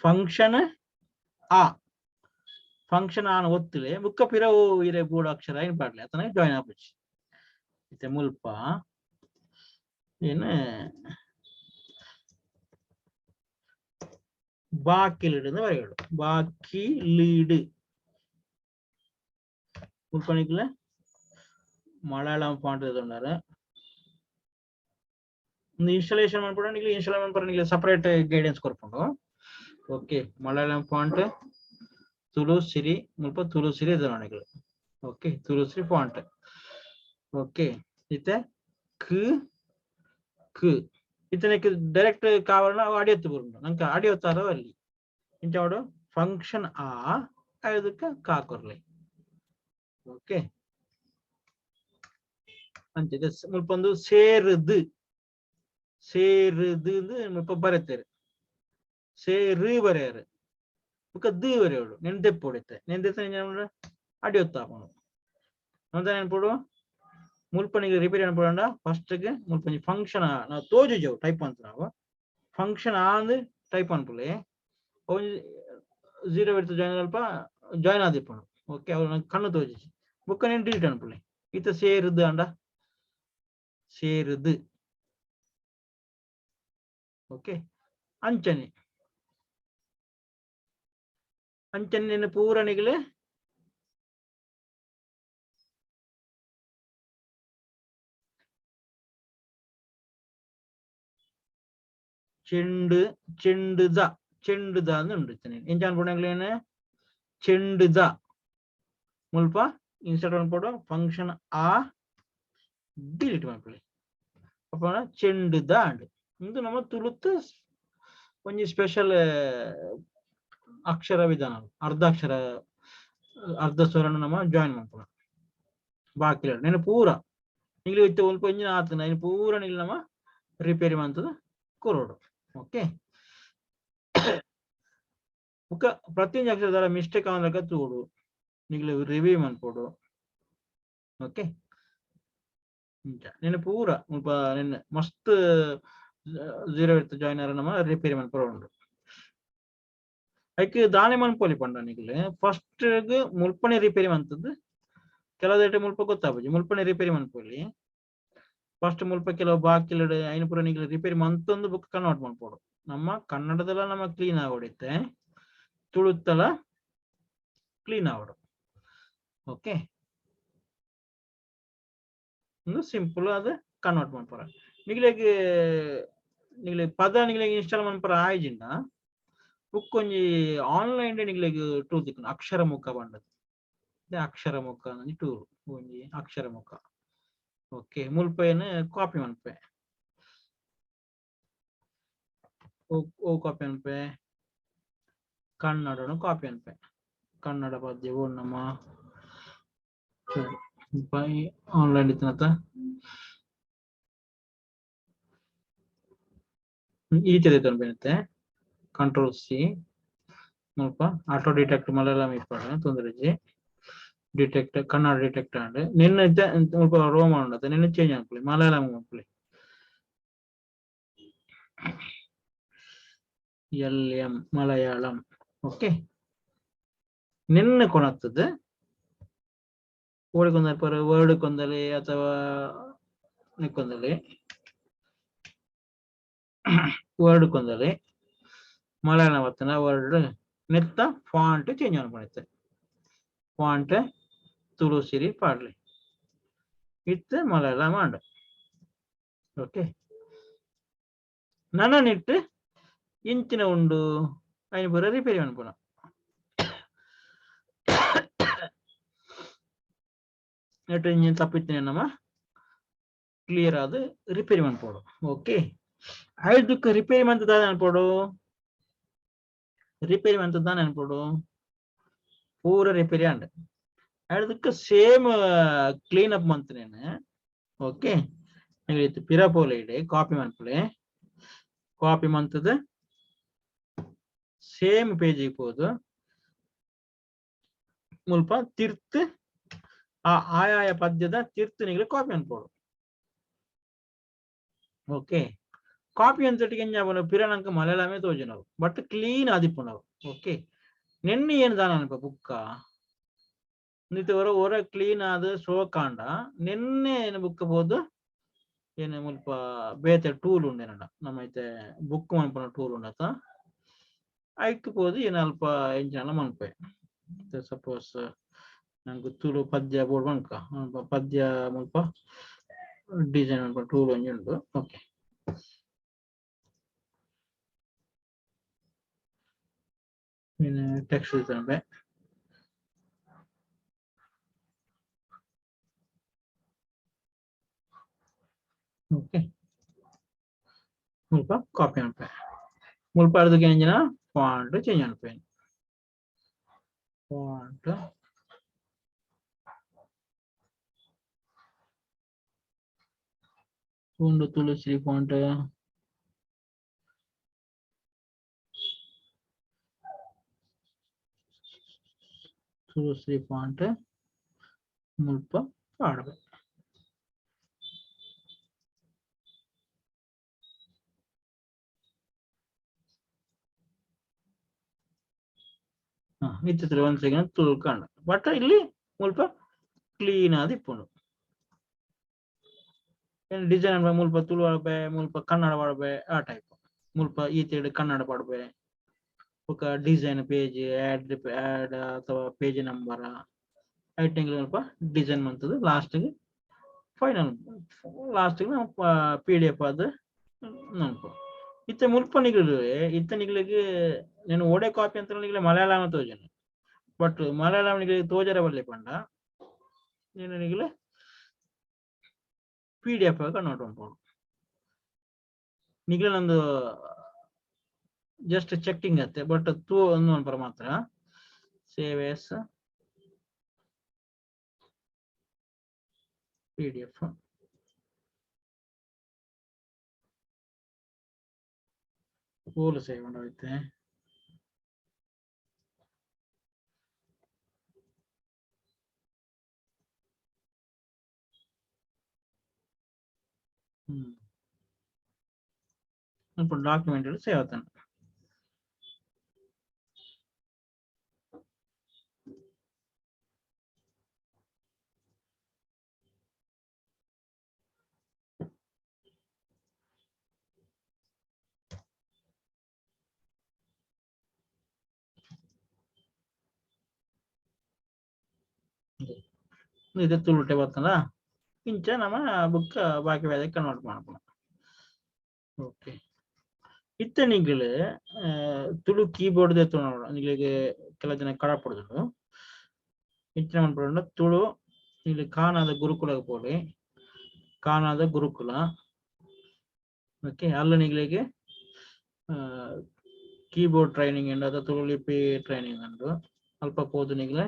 ಫಂಕ್ಷನ್ ಆ ಫಂಕ್ಷನ್ ಆನ್ ಒತ್ತುಲೆ ಬುಕ್ಕ ಪಿರ ಓ ಇರೆ ಬೋರ್ಡ್ ಅಕ್ಷರ ಏನ್ ಪಾಡ್ಲೆ ಅತನ ಜಾಯಿನ್ ಆಪುಜಿ. ಇತ್ತೆ ಮುಲ್ಪ ಏನು ಬಾಕಿಲಿಡ್ ಬರೆಯೋಡು ಬಾಕಿಲಿಡ್ ಮುಲ್ಪ ನಿಕ್ಲೆ ಮಲಯಾಳಂ ಫಾಂಟ್ ಉಂಡಾರೆ ಒಂದು ಇನ್ಸ್ಟಾಲೇಷನ್ ಮನ್ಪುಂಡ ನಿಕ್ಲೆ ಇನ್ಸ್ಟಾಲ್ ಮನ್ಪುರ ನಿಕ್ಲೆ ಸಪರೇಟ್ ಗೈಡೆನ್ಸ್ ಕೊರ್ಪುಂಡು. ಓಕೆ, ಮಲಯಾಳಂ ಫಾಂಟ್ ತುಳು ಸಿರಿ ಮುಲ್ಪ ತುಳು ಸಿರಿ ನಿಕ್ಲೆ. ಓಕೆ, ತುಳು ಸಿರಿ ಫಾಂಟ್. ಓಕೆ, ಇತ್ತೆ ಕ್ ಕ್ ಇತ್ತನೆಕ್ ಡೈರೆಕ್ಟ್ ಕಾವಲನ ಅಡಿ ಒತ್ತು ಬರುಂಡು ನಂಗೆ ಅಡಿ ಒತ್ತಾರ ಅಲ್ಲಿ ಇಂಚ ಫಂಕ್ಷನ್ ಆ ಅದಕ್ಕೆ ಕಾ ಕೊರ್ಲೆ. ಓಕೆ, ಅಂಚ ಮುಲ್ಪ ಒಂದು ಸೇರುದು ಸೇರುದು ಮುಲ್ಪ ಬರೆತೇರು ಸೇರು ಬರೆಯರು ಬುಕ್ಕ ದು ಬರೆಯೋಡು ನೆನ್ ದೆಪ್ಪೊಡಿತ್ತೆ ನೆನ್ ದೆತ್ತ ಅಡಿ ಒತ್ತಾಪುಂಡು ನಂತರ ನೆನ್ಪೊಡು ಮುಲ್ಪ ನಿಂಗೆ ರಿಪೇರಿ ಅನ್ಪೊಡಂಡ ಫಸ್ಟ್ ಮುಲ್ಪ ಒಂಜಿ ಫಂಕ್ಷನ್ ನಾವು ತೋಜುಜವು ಟೈಪ್ ಅಂತ ನಾವು ಫಂಕ್ಷನ್ ಆಂದ್ ಟೈಪ್ ಅನ್ಪುಲೆ ಒಂಜಿ ಜೀರೋ ಇರ್ತ ಜಾಯಿನ್ ಅಲ್ಪ ಜಾಯಿನ್ ಆದಿಪ್ಪುಂಡು. ಓಕೆ, ಅವು ನಂಗೆ ಕಣ್ಣು ತೋಜುಜಿ ಬುಕ್ಕ ನೆನ್ ಡಿಲೀಟ್ ಅನ್ಪುಲೆ ಇತ್ತ ಸೇರುದು ಅಂಡ ಸೇರುದು. ಓಕೆ, ಅಂಚನೆ ಅಂಚನೆ ಪೂರ ನಿಗಲೆ ಚೆಂಡು ಚೆಂಡುದ ಚೆಂಡುದ ಅಂದ್ ಉಂಡು ಎಂಚ ಅನ್ಪುಂಡು ಚೆಂಡುದ ಮುಲ್ಪ ಇನ್ಸರ್ಟ್ ಅನ್ಪೊಡು ಫಂಕ್ಷನ್ ಆ ಡಿಲೀಟ್ ಮನ್ಪುಲೆ ಅಪನ ಚೆಂಡುದ ಅಂಡ್ ಇಂದು ನಮ್ಮ ತುಳುತ ಒಂಜಿ ಸ್ಪೆಷಲ್ ಅಕ್ಷರ ವಿಧಾನ ಅರ್ಧಾಕ್ಷರ ಅರ್ಧ ಸ್ವರನ ನಮ್ಮ ಜಾಯಿನ್ ಮನ್ಪುನ ಬಾಕಿ ನೆನ ಪೂರ ನಿಗ್ಲು ಇತ್ತೆ ಒಲ್ಪ ಒಂಜಿನ ಆತನ ಇನ್ ಪೂರ ನಿಗ್ಲು ನಮ್ಮ ರಿಪೇರಿ ಮಂತದ ಕೊರೋಡು. ಓಕೆ, ಬುಕ್ಕ ಪ್ರತಿಯೊಂದು ಅಕ್ಷರದಾರ ಮಿಸ್ಟೇಕ್ ಆವನ್ಲೆಕ್ಕ ತೂಡು ನಿಗ್ಲು ರಿವ್ಯೂ ಮನ್ಪೊಡು. ಓಕೆ, ಇಂಚ ನೆನ ಪೂರ ಮುಲ್ಪ ನೆನ್ ಮಸ್ತ್ ಜೀರೋ ಇತ್ತು ಜಾಯಿನ್ ಆರ ನಮ್ಮ ರಿಪೇರಿ ಮನ್ಪೊಡು ಉಂಡು. ಐಕ್ ದಾನೆ ಮನ್ಪೊಲಿ ಪಂಡ ನಿಕ್ಲೆ ಫಸ್ಟ್ ಮುಲ್ಪನೆ ರಿಪೇರಿ ಮಂತದ್ದು ಕೆಲವುದೈಟ್ ಮುಲ್ಪ ಗೊತ್ತಾಪುಜಿ ಮುಲ್ಪನೆ ರಿಪೇರಿ ಮನ್ಪೊಲಿ. ಫಸ್ಟ್ ಮುಲ್ಪ ಕೆಲವು ಬಾಕಿಲೆಡ್ ಐನ್ ಪೂರ ನಿಕ್ಲೆ ರಿಪೇರಿ ಮಂತೊಂದು ಬುಕ್ ಕನ್ವರ್ಟ್ ಮನ್ಪೊಡು. ನಮ್ಮ ಕನ್ನಡದಲ್ಲ ನಮ್ಮ ಕ್ಲೀನ್ ಆವೊಡಿತ್ತೆ, ತುಳುತ್ತಲ ಕ್ಲೀನ್ ಆವೊಡು. ಓಕೆ, ಉಂದು ಸಿಂಪಲ್ ಆದ್ ಕನ್ವರ್ಟ್ ಮನ್ಪರ. ನಿಕ್ಲೆಗ್ ನಿಕ್ಲೆ ಪದ ನಿಕ್ಲೆಗ್ ಇನ್ಸ್ಟಾಲ್ ಮನ್ಪರ ಆಯ್ಜಿಂಡ ಬುಕ್ ಒಂಜಿ ಆನ್ಲೈನ್ ನಿಕ್ಲೆಗ್ ಟೂಲ್ ತಿಕ್ಕುಂಡು, ಅಕ್ಷರ ಮುಖ ಪಂಡದು. ಅಕ್ಷರ ಮುಖ ಒಂಜಿ ಟೂಲ್, ಒಂಜಿ ಅಕ್ಷರ ಮುಖ. ಓಕೆ, ಮುಲ್ಪ ಏನ್ ಕಾಪಿ ಮನ್ಪೆ, ಓ ಕಾಪಿ ಮನ್ಪೆ, ಕನ್ನಡನು ಕಾಪಿ ಮನ್ಪೆ. ಕನ್ನಡ ಪದ್ಯ ನಮ್ಮ ಆನ್ಲೈನ್ ಇತ್ತಿನತ ಈ ತರ ಬೇತೆ. ಕಂಟ್ರೋಲ್ ಸಿ ಮುಲ್ಪ ಆಟೋ ಡಿಟೆಕ್ಟ್ ಮಲಯಾಳಂ ಇಪ್ಪಡು ತೊಂದರೆ ಡಿಟೆಕ್ಟ್ ಕನ್ನಡ ಡಿಟೆಕ್ಟ್ ಆಂಡ್. ನಿನ್ನ ಮುಲ್ಪ ರೋಮ ಉಂಡತ ನಿನ್ನ ಚೇಂಜ್ ಅನ್ಪುಲಿ ಮಲಯಾಳಂ ಮನ್ಪುಲಿ. L M Malayalam. Okay, ನಿನ್ನ ಕೊಣತ್ತದ ಓಡಿಕೊಂದರ್ ವರ್ಡ್ ಕೊಂದಲಿ ಅಥವಾ ನಿಕ್ಕೊಂದಲಿ ವರ್ಡ್ ಕೊಂದಲಿ ಮಲಯಾಳಂ ಬತ್ತನ ವರ್ಡ್ ನೆತ್ತ ಫಾಂಟ್ ಚೇಂಜ್ ಅನ್ಪಣಿತ್ತೆ. ಫಾಂಟ್ ತುಳು ಸಿರಿ ಪಾಡ್ಲಿ ಇತ್ತೆ ಮಲಯಾಳಂ ಆಂಡ್. ಓಕೆ, ನನ ನಿಟ್ಟು ಇಂಚಿನ ಉಂಡು ಐನ್ ಪೂರ ರಿಪೇರಿ ಮನ್ಪುನ. ನೆಟ್ ಇಂಜಿನ್ ತಪ್ಪಿತ್ತಿನ ನಮ್ಮ ಕ್ಲಿಯರ್ ಆದ್ ರಿಪೇರಿ ಮನ್ಪೊಡು. ಓಕೆ, ಐದಕ್ಕೆ ರಿಪೇರಿ ಮಂತ ದಾದ ಅನ್ಪೊಡು, ರಿಪೇರಿ ಮಂತ ದಾನೆ ಅನ್ಪೊಡು, ಪೂರ ರಿಪೇರಿ ಆಂಡ್. ಐದಕ್ಕೆ ಸೇಮ್ ಕ್ಲೀನ್ ಅಪ್ ಮಂತನೇನು. ಓಕೆ, ಪಿರ ಪೋಲೆ ಇಡೆ ಕಾಪಿ ಮನ್ಪುಲೆ, ಕಾಪಿ ಮಂತದ ಸೇಮ್ ಪೇಜ್ ಪೋದು ಮುಲ್ಪ ತಿರ್ತ್ ಆ ಆಯಾಯ ಪದ್ಯದ ತಿರ್ತ್ ನಿಗ್ಲೆ ಕಾಪಿ ಅನ್ಪೋಡು. ಓಕೆ, ಕಾಪಿ ಅಂತಟಿಗೆ ಎಂಜಾಪುನ ಪಿರ ನಂಕ ಮಲಯಾಳಮೇ ತೋಜುನವು, ಬಟ್ ಕ್ಲೀನ್ ಆದಿಪ್ಪುನವು. ಓಕೆ, ನೆನ್ನೆ ಏನು ದಾನ ಅನ್ಪ ಬುಕ್ಕ ನಿತ ಒರ ಒರ ಕ್ಲೀನ್ ಆದ ಶೋಕಾಂಡ ನಿನ್ನೆ ಏನು ಬುಕ್ಕ ಪೋದು ಏನು ಮುಲ್ಪ ಬೇತೆ ಟೂಲ್ ಉಂಡೇನಡ ನಮ್ಮ ಐತೆ ಬುಕ್ ಮನ್ಪುನ ಟೂಲ್ ಉಂಡತ ಐಕ್ ಪೋದು ಏನು ಅಲ್ಪ ಎಂಚಿನ ಮನ್ಪೆ. ಸಪೋಸ್ ನಂಗೆ ತುಳು ಪದ್ಯ ಬೋರ್ಡ್ ಮನ್ಕ ಪದ್ಯ ಮುಲ್ಪ ಡಿಸೈನ್ ಮನ್ಪ ಟೂಲ್ ಒಂಜಿ ಉಂಡು. ಓಕೆ, ಟೆಕ್ಸ್ಟ್ ಡಿಸೈನ್ ಓಕೆ, ಮುಲ್ಪ ಕಾಪಿ ಅನ್ಪೆ. ಮುಲ್ಪ ಅರ್ಧಕ್ಕೆ ಎಂಜಿನ ಫಾಂಟ್ ಚೇಂಜ್ ಅನ್ಪೆ, ಫಾಂಟ್ ಉಂಡು ತುಳಸಿ ಫಾಂಟ್ ತುಳಸಿ ಫಾಂಟ್ ಮುಲ್ಪ ಪಾಡ್ಬೇಕು. ಇತ್ತಿತ್ರ ಒಂದ್ ಸೆಕೆಂಡ್ ತುಳ್ಕಂಡ ಬಟ್ ಇಲ್ಲಿ ಮುಲ್ಪ ಕ್ಲೀನ್ ಆದ್ ಇಪ್ಪುಂಡು. ಡಿಸೈನ್ ಮುಲ್ಪ ತುಳು ಪಾಡ್ಬೆ, ಮುಲ್ಪ ಕನ್ನಡ ಪಾಡ್ಬೆ, ಆ ಟೈಪ್ ಮುಲ್ಪ ಈ ತೇಡ್ ಕನ್ನಡ ಪಾಡ್ಬೆ. ಬೊಕ ಡಿಸೈನ್ ಪೇಜ್ ಆಡ್ ಆಡ್ ಅಥವಾ ಪೇಜ್ ನಂಬರ್ ಐಟೆಂಗ್ಲ ಮುಲ್ಪ ಡಿಸೈನ್ ಮಂತುದು ಲಾಸ್ಟ್ ಫೈನಲ್ ಲಾಸ್ಟ್ ಪಿ.ಡಿ.ಎಫ್ ಆದ್ ನನ್ಪ. ಇತ್ತೆ ಮುಲ್ಪ ನಿಗ್ಲು ಇತ್ತೆ ನಿಗ್ಲಿಗ್ నేను ಓಡೆ ಕಾಪಿ ಅಂತ ನಿಗ್ಲೆ ಮಲಯಾಳಂ ತೋಜುಂಡು, ಬಟ್ ಮಲಯಾಳಂ ನಿಗ್ಲಿಗ್ ತೋಜರೆ ಬಲ್ಲೆ ಪಂಡ నేను ನಿಗ್ಲೆ ಪಿ.ಡಿ.ಎಫ್ ಕನ್ವರ್ಟ್ ಮನ್ಪೊಡು. ನಿಗ್ಲೆ ನಂದು ಜಸ್ಟ್ ಚೆಕ್ಕಿಂಗ್ ಅತ್ತೆ, ಬಟ್ ತೂ ಒಂದು ಮನ್ಪರ ಮಾತ್ರ ಸೇವ್ ಎಸ್ ಪಿ.ಡಿ.ಎಫ್ ಪೂಲ ಸೇವ್ ಉಂಡಾಯ್ತೆ. ఇప్పుడు ಡಾಕ್ಯುಮೆಂಟ್ ಸೇವ್ ಆತನ. ಇದು ತುಳುಟೆ ಬತ್ತದ ಇಂಚ ನಮ್ಮ ಬುಕ್ ಬಾಕಿ ಬೇರೆ ಕನ್ವರ್ಟ್ ಮಾಡ್ಬೋದು. ಓಕೆ, ಇತ್ತೆ ನಿಗ್ಲು ತುಳು ಕೀಬೋರ್ಡ್ ನೋಡ ನಿಗಳಿಗೆ ಕೆಲ ಜನ ಕಡಪಡುದು. ಇಂಚಿನ ಮನ್ಪುಂಡ ತುಳು ಇಲ್ಲಿ ಕಾಣಾದ ಗುರುಕುಲ ಪೋಲಿ, ಕಾಣಾದ ಗುರುಕುಲ. ಓಕೆ, ಅಲ್ಲ ನಿಗಳಿಗೆ ಕೀಬೋರ್ಡ್ ಟ್ರೈನಿಂಗ್ ಉಂಡು ಅಥವಾ ತುಳು ಲಿಪಿ ಟ್ರೈನಿಂಗ್ ಉಂಡು. ಅಲ್ಪ ಪೋದು ನಿಗ್ಲೆ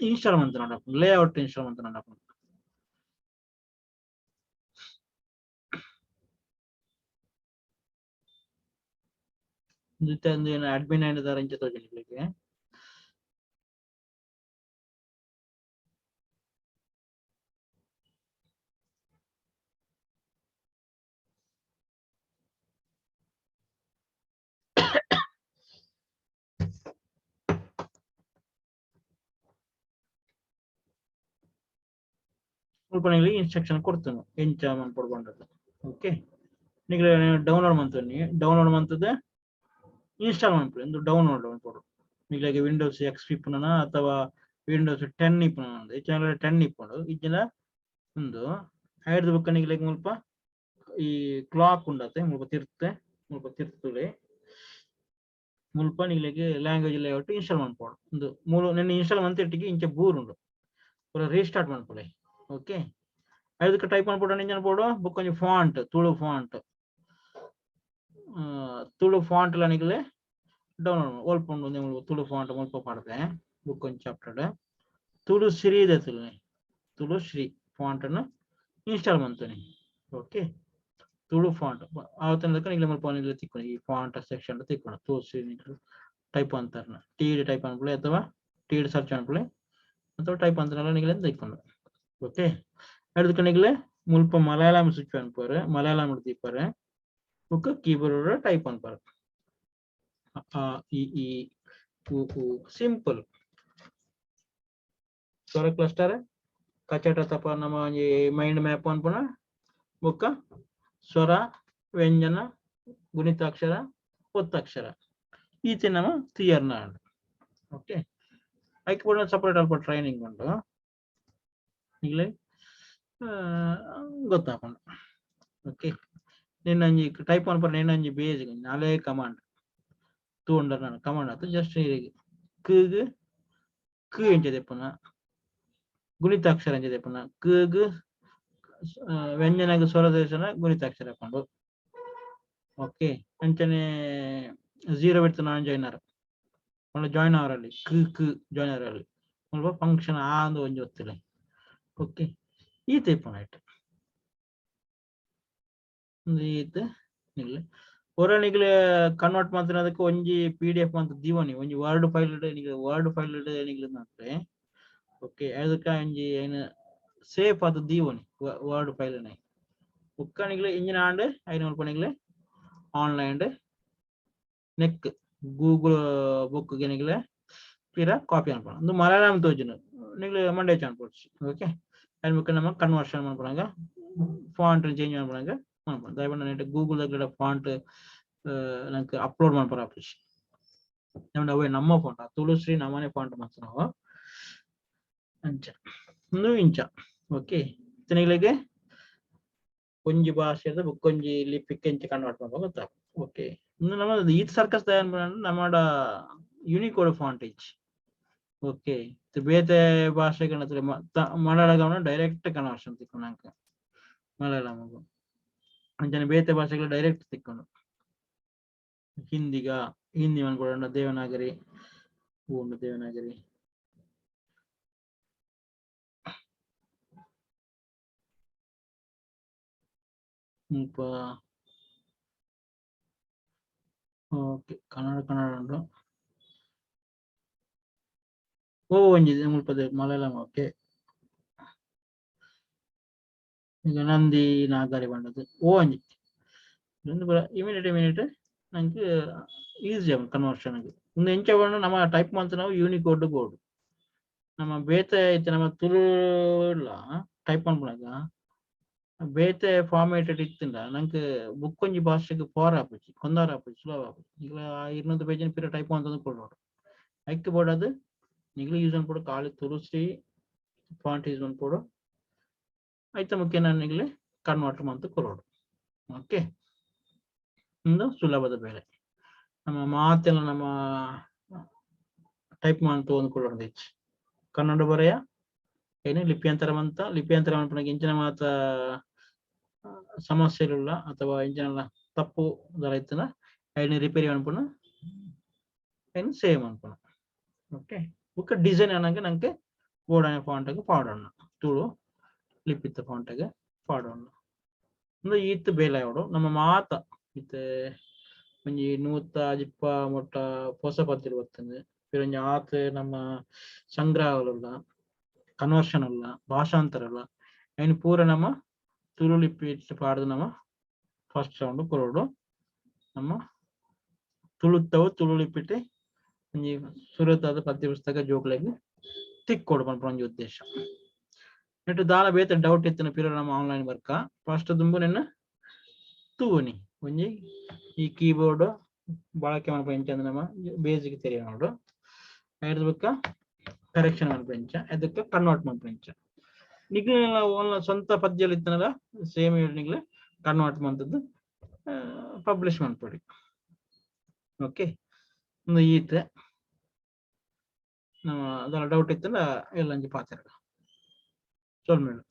ಇನ್ಸ್ಟಾಲ್ ಮಂತ್ ನೋಡಪ್ಪ, ಲೇಔಟ್ ಇನ್ಸ್ಟಾಲ್ ಮಂತ್ ನೋಡಪ್ಪ. ಅಡ್ಮಿನ್ ಆಯ್ದಾರ ಇಂಚ ತೋಜಿ. ಮುಲ್ಪ ನಿಗಳಿಗೆ ಇನ್ಸ್ಟ್ರಕ್ಷನ್ ಕೊಡ್ತೇನೆ ಎಂಚ ಮನ್ಪೊಡು. ಓಕೆ, ನಿಗ್ಲೆ ಡೌನ್ಲೋಡ್ ಮಂತನಿ, ಡೌನ್ಲೋಡ್ ಮಂತದೆ ಇನ್ಸ್ಟಾಲ್ ಮನ್ಪೊಡು. ಇಂದು ಡೌನ್ಲೋಡ್ ಮನ್ಪೊಡು. ನಿಗ್ಲೆಗ್ ವಿಂಡೋಸ್ ಎಕ್ಸ್ ಇಪ್ಪುನ ಅಥವಾ ವಿಂಡೋಸ್ 10 ಇಪ್ಪುನ, ಇಜ್ಜಂಡ 10 ಇಪ್ಪುಂಡು ಇಜ್ಜಿಂಡ ಉಂದು ಐಡ್ದ್ ಬೊಕ್ಕ ನಿಗ್ಲೆಗ್ ಮುಲ್ಪ ಈ ಕ್ಲಾಕ್ ಉಂಡತೆ, ಮುಲ್ಪ ತಿರ್ತೆ, ಮುಲ್ಪ ತಿರ್ತುಲೆ ಮುಲ್ಪ ನಿಗ್ಲೆಗ್ ಲ್ಯಾಂಗ್ವೇಜ್ ಲೇಔಟ್ ಇನ್ಸ್ಟಾಲ್ ಮನ್ಪೊಡು. ಉಂದು ಮೂಲು ನಿನ್ನ ಇನ್ಸ್ಟಾಲ್ ಮಂತಿಟ್ಟಿಗೆ ಇಂಚ ಬೂರುಂಡು ಪೂರ ರೀಸ್ಟಾರ್ಟ್ ಮನ್ಪೊಲೆ. ಓಕೆ, ಅದಕ್ಕೆ ಟೈಪ್ ಮಾಡ್ಬಿಟ್ಟು ಇಂಜನ್ ಬೋಡು ಬುಕ್ ಒಂಜಿ font, Tulu font, Tulu font ಲ ನಿಗಲೆ ಡೌನ್ಲೋಡ್ ಒಲ್ಪ ಉಂಡು ತುಳು ಫಾಂಟ್ ಮುಲ್ಪ ಪಾಡ್ದೆ. ಬುಕ್ ಒಂಜಿ ಚಾಪ್ಟರ್ ತುಳು ಶ್ರೀ ದೆತ್ತುಲೆ, ತುಳು ಶ್ರೀ ಫಾಂಟ್ ಅನ್ನು ಇನ್ಸ್ಟಾಲ್ ಮಂತುನಿ. ಓಕೆ, ತುಳು ಫಾಂಟ್ ಆವತ್ತನ ನಿಗಲೆ ಮುಲ್ಪ ನಿಗಲೆ ತಿಕ್ಕೊಂಡು ಈ ಫಾಂಟ್ ಸೆಕ್ಷನ್ ತಿಕ್ಕೊಂಡು ತುಳು ಶ್ರೀ ನಿಗಲು ಟೈಪ್ ಅಂತಾರ ಟಿ ಟೈಪ್ ಅನ್ಪುಲೆ ಅಥವಾ ಟಿ ಸರ್ಚ್ ಅನ್ಪುಲೆ ಅಥವಾ ಟೈಪ್ ಅಂತಾರಲ್ಲ ನಿಗಲೆ ತಿಕ್ಕೊಂಡು. ಓಕೆ, அடுத்து ನಿಗಲೆ ಮುಲ್ಪ ಮಲಯಾಳಂ ಸ್ವಿಚ್ ಅನ್ಪಾರೆ, ಮಲಯಾಳಂ ದೀಪಾರೆ ಬೊಕ್ಕ ಕೀಬೋರ್ಡ್ ಟೈಪ್ ಅನ್ಪಾರೆ ಅ ಇ ಈ ಉ ಉ ಸಿಂಪಲ್ ಸ್ವರ ಕ್ಲಸ್ಟರ್ ಕಚಟ ತಪ ನಮ್ಮ ಒಂಜಿ ಮೈಂಡ್ ಮ್ಯಾಪ್ ಅನ್ಪುನ ಬೊಕ್ಕ ಸ್ವರ ವ್ಯಂಜನ ಗುಣಿತಾಕ್ಷರ ಒತ್ತಕ್ಷರ ಈತೆ ನಮ್ಮ ತಿಯರ್ನ. ಓಕೆ, ಐಕ್ ಕೂಡ ಸಪರೇಟ್ ಅಲ್ಪ ಟ್ರೈನಿಂಗ್ ಉಂಟು ನಿಗ್ಲೆ ಗೊತ್ತಾಪುಂಡು. ಓಕೆ, ನಿನ್ನೊಂಜಿ ಟೈಪ್ ಮನ್ಪುನ ನಿನ್ನೊಂಜಿ ಬೇಸಿಕ್ ನಾಲೇ ಕಮಾಂಡ್ ತೂಂಡ ನಾನು ಕಮಾಂಡ್ ಆತು ಜಸ್ಟ್ ಕ್ ಕ್ ಎಂಚ ದೆಪ್ಪುನ, ಗುಣಿತಾಕ್ಷರ ಎಂಚ ದೆಪ್ಪುನ, ಕ್ ವ್ಯಂಜನಗ್ ಸ್ವರ ದೇಶನ ಗುಣಿತಾಕ್ಷರ ಪಂಡು. ಓಕೆ, ಅಂಚನೆ ಜೀರೋ ಬಿಡ್ತು ನಾನ್ ಜಾಯ್ನರ್ ಪಂಡ ಜಾಯ್ನ್ ಅವರಲ್ಲಿ ಕ್ ಕ್ ಜಾಯ್ನ್ ಅವರಲ್ಲಿ ಮುಲ್ಪ ಫಂಕ್ಷನ್ ಆ ಅಂದ್ ಒಂಜಿ ಒತ್ತುಲೆ. ಓಕೆ, ಈತ ಇಪ್ಪುನ ಐಟ್ ಉಂದು ಈತ್ ನಿಗ್ಲೆ ಒರ ನಿಗ್ಲೆ ಕನ್ವರ್ಟ್ ಮಲ್ತಿನ ಅದಕ್ಕೆ ಒಂಜಿ ಪಿ ಡಿ ಎಫ್ ಮಂತ್ ದೀವನಿ ಒಂಜಿ ವರ್ಡ್ ಫೈಲ್ ನಿಗ್ಲೆ ವರ್ಡ್ ಫೈಲ್ ನಿಗ್ಲೆ ಅಂತೆ. ಓಕೆ, ಅದಕ್ಕೆ ಒಂಜಿ ಐನ್ ಸೇಫ್ ಆದ್ ದೀವನಿ ವರ್ಡ್ ಫೈಲ್ ನೆ ಬೊಕ್ಕ ನಿಗ್ಲೆ ಇಂಜಿನ ಆಂಡ್ ಐನ್ ಮುಲ್ಪ ನಿಗ್ಲೆ ಆನ್ಲೈನ್ ನೆಕ್ ಗೂಗಲ್ ಬುಕ್ ಗೆ ನಿಗ್ಲೆ ಪಿರ ಕಾಪಿ ಅನ್ಪುನ. ಉಂದು ಮಲಯಾಳಂ ತೋಜುಂಡು ನಿಗ್ಲೆ ಮಂಡೇ ಅನ್ಪೊಡ್ಚಿ. ಓಕೆ, ಐನ್ ಬೊಕ್ಕ ನಮ್ಮ ಕನ್ವರ್ಷನ್ ಮನ್ಪುನಗ ಫಾಂಟ್ ಚೇಂಜ್ ಮನ್ಪುನಗ ಮನ್ಪುನ ದಯಮಾಡಿ ನೆಟ್ ಗೂಗಲ್ ದ ಫಾಂಟ್ ನಂಕ್ ಅಪ್ಲೋಡ್ ಮನ್ಪರ ಆಪುಜಿ. ನಮ್ದು ಅವೇ ನಮ್ಮ ಫಾಂಟ್ ತುಳುಶ್ರೀ ನಮ್ಮನೆ ಫಾಂಟ್ ಮಲ್ಪುನವು ಅಂಚ ಉಂದು ಇಂಚ. ಓಕೆ, ನಿಗ್ಲೆಗ್ ಒಂಜಿ ಭಾಷೆದ ಬೊಕ್ಕೊಂಜಿ ಲಿಪಿಕ್ ಎಂಚ ಕನ್ವರ್ಟ್ ಮನ್ಪುನ ಗೊತ್ತಾಪುಂಡು. ಓಕೆ, ಉಂದು ನಮ್ಮ ಈತ್ ಸರ್ಕಸ್ ನಮ್ಮಡ ಯೂನಿಕೋಡ್ ಫಾಂಟ್ ಇಜ್ಜಿ. ಓಕೆ, ಬೇತೆ ಭಾಷೆ ಮಲಯಾಳಂ ಡೈರೆಕ್ಟ್ ಕನ್ವರ್ಷನ್ ತಿಕ್ಕುಂಡು ನಂಕ್ ಮಲಯಾಳಂ ಅಂಚನೆ ಬೇತೆ ಭಾಷೆಗಳು ಡೈರೆಕ್ಟ್ ತಿಕ್ಕುಂಡು. ಹಿಂದಿಗ ಹಿಂದಿ ಮನ್ಪೊಡಂಡ ದೇವನಾಗರಿ ಉಂಡು ದೇವನಾಗರಿ. ಮುಲ್ಪ ಓಕೆ ಕನ್ನಡ ಕನ್ನಡ ಉಂಡು. ಓ ಒಂಜಿ ಮುಲ್ಪದ ಮಲಯಾಳಂ. ಓಕೆ, ಈಗ ನಂದಿ ನಾಗರಿ ಬಂಡದು ಓ ಒಂಜಿ ಉಂದು ಪೂರ ಇಮಿಡಿಯೇಟ್ ಇಮಿಡಿಯೇಟ್ ನಂಕ್ ಈಸಿ ಆಪುಂಡು ಕನ್ವರ್ಷನ್ ಉಂದು ಎಂಚ ಪಂಡ ನಮ ಟೈಪ್ ಮಲ್ತಿನವು ಯೂನಿಕೋಡ್ ಬೋಡು ನಮ್ಮ ಬೇತೆ ಇತ್ತೆ ನಮ್ಮ ತುಳುಲ ಟೈಪ್ ಮನ್ಪುನಗ ಬೇತೆ ಫಾರ್ಮೇಟೆಡ್ ಇತ್ತಿಂಡ ನಂಕ್ ಬುಕ್ಕೊಂಜಿ ಭಾಷೆಗ್ ಪೋರ ಆಪುಜಿ, ಕೊಂದಾರ ಆಪುಜಿ, ಸುಲಭ ಆಪುಜಿ. ಈಗ 200 ಪೇಜ್ ಪಿರ ಟೈಪ್ ಮಲ್ತೊಂದು ಕೊಡೋಡು ಐಕ್ ಬೋಡಾದ್ ನಿಗ್ಲು ಯೂಸ್ ಮನ್ಪೊಡು. ಖಾಲಿ ತುಳುಶ್ರೀ ಫಾಂಟ್ ಯೂಸ್ ಮನ್ಪೊಡು. ಐತ ಮುಖೇನ ನಿಗ್ಲೆ ಕನ್ವರ್ಟ್ ಮಂತ್ ಕೊರೊಡು. ಓಕೆ, ಇಂದು ಸುಲಭದ ಬೇಲೆ. ನಮ್ಮ ಮಾತೆಲ್ಲ ನಮ್ಮ ಟೈಪ್ ಮಂತ್ ಅಂದ್ಕೊಳ್ಳೋದು ಹೆಚ್ಚು ಕನ್ನಡ ಬರೆಯ ಏನು ಲಿಪ್ಯಾಂತರ ಮಂತ. ಲಿಪ್ಯಾಂತರ ಮನ್ಪುನಗ ಇಂಚಿನ ಮಾತ ಸಮಸ್ಯೆಲುಲ್ಲ ಅಥವಾ ಇಂಚಿನ ತಪ್ಪು ದಾಲ ಇತ್ತುಂಡ ಐನ್ ರಿಪೇರಿ ಮನ್ಪುನ, ಐನ್ ಸೇವ್ ಮನ್ಪುನ. ಓಕೆ, ಬುಕ್ಕ ಡಿಸೈನ್ ಅನಗ ನಂಗೆ ಬೋಡಾಯಿನ ಫಾಂಟ್ ಪಾಡೋಣ, ತುಳು ಲಿಪಿತ್ತ ಫಾಂಟ್ ಪಾಡೋಣ. ಉಂದು ಈತ್ ಬೇಲೆ ಆವೊಡು. ನಮ್ಮ ಮಾತ ಇತ್ತೆ ಒಂಜಿ 150 ಮುಟ್ಟ ಪೊಸ ಪದ್ಯಲು ಬತ್ತುಂಡು. ಪಿರ ಒಂಜಿ ಆತ್ ನಮ್ಮ ಸಂಗ್ರಹಗಳುಲ್ಲ, ಕನ್ವರ್ಷನ್ ಉಲ್ಲ, ಭಾಷಾಂತರ ಉಲ್ಲ. ಐನ್ ಪೂರ ನಮ್ಮ ತುಳು ಲಿಪಿ ಪಾಡ್ದು ನಮ್ಮ ಫಸ್ಟ್ ರೌಂಡ್ ಕೊರೊಡು. ನಮ್ಮ ತುಳುತ್ತವು ತುಳು ಲಿಪಿಟ್ ಒಂಜಿ ಸುರುತಾದ ಪದ್ಯ ಪುಸ್ತಕ ಜೋಕ್ಲೆಗ್ ತಿಕ್ಕೊಡು ಪನ್ಪುನ ಒಂಜಿ ಉದ್ದೇಶ. ನೆಟ್ಟು ದಾಲ ಬೇತೆ ಡೌಟ್ ಇತ್ತಿನ ಪಿರ ನಮ್ಮ ಆನ್ಲೈನ್ ವರ್ಕ. ಫಸ್ಟ್ ದುಂಬು ನೆನ್ನ ತೂವನಿ. ಒಂಜಿ ಈ ಕೀಬೋರ್ಡ್ ಬಳಕೆ ಮನ್ಪುನ ಎಂಚ ನಮ್ಮ ಬೇಸಿಕ್ ತೆರಿಯೊನೊಡು. ಐರ್ದ್ ಬೊಕ್ಕ ಕರೆಕ್ಷನ್ ಮನ್ಪುನ ಎಂಚ, ಅದಕ್ಕೆ ಕನ್ವರ್ಟ್ ಮನ್ಪುನ ಎಂಚ. ನಿಗ್ಲೆನ ಓನ್ಲ ಸ್ವಂತ ಪದ್ಯಲು ಇತ್ತನದ ಸೇಮ್ ನಿಗ್ಲೆ ಕನ್ವರ್ಟ್ ಮಂತದ್ದು ಪಬ್ಲಿಷ್ ಮನ್ಪೊಡಿ. ಓಕೆ, ಉಂದು ಈತ್. ನಮ್ಮ ದಾಲ ಡೌಟ್ ಇತ್ತಂಡ ಎಲ್ಲಂಜಿ ಪಾತೆರ. ಸೊಲ್ಮೆಲು.